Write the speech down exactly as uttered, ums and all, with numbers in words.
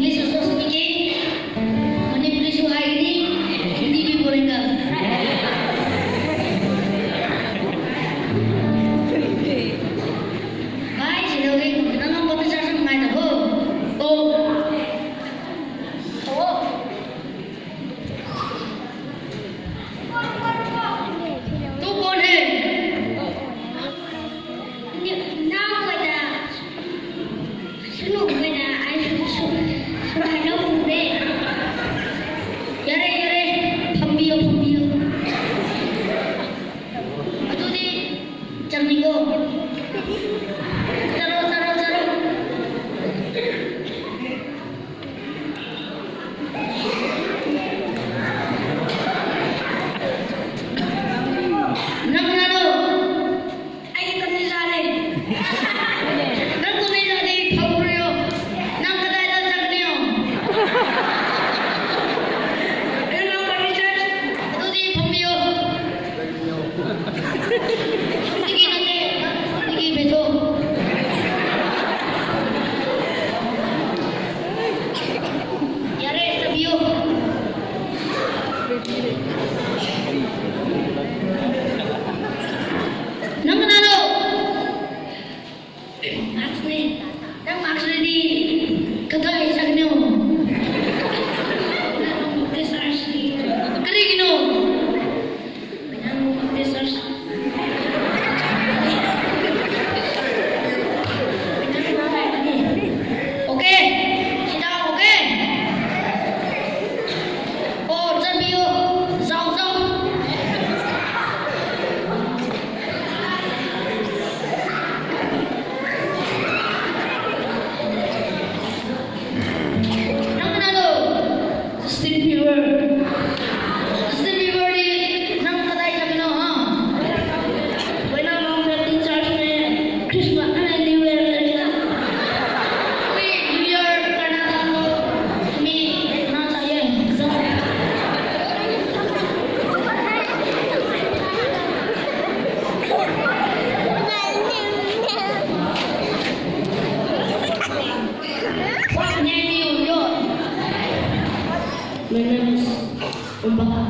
English also speaking. Manipuri sw hai ni. Hindi bhi bolenga. Bhai, silo ge, nang nang ko teacher sam ngai ta ho. Oh. Oh. तू कौन है? Nang guay ta, sunu guay ta, ai su, su, su, su, hello de. Yare, yare, phambiyo, phambiyo. Atu di, chang ni ko. Chalo, chalo, chalo. Nang na lo. Ai kami za le. Nang kami za de, phau rio. Nang kadai da chak nio. Nang kami za. Atu di phau rio. Tiki nate, tiki beto. Yare, tabiyo. Nang na lo. Mask ni. Nang mask ni di. Kadai chak nio. Nang mask ni. Kari kino. Okay, sit down, okay? Oh, chapyo, zao, zao. Nang na lo. Justin Bieber. Justin Bieber ni nang kadai chak nio ha? When I'm on the church mein Christmas and New Year karna. Wait, New Year karna tha to. Me, na chahiye. What name you got? My name is Umbaka.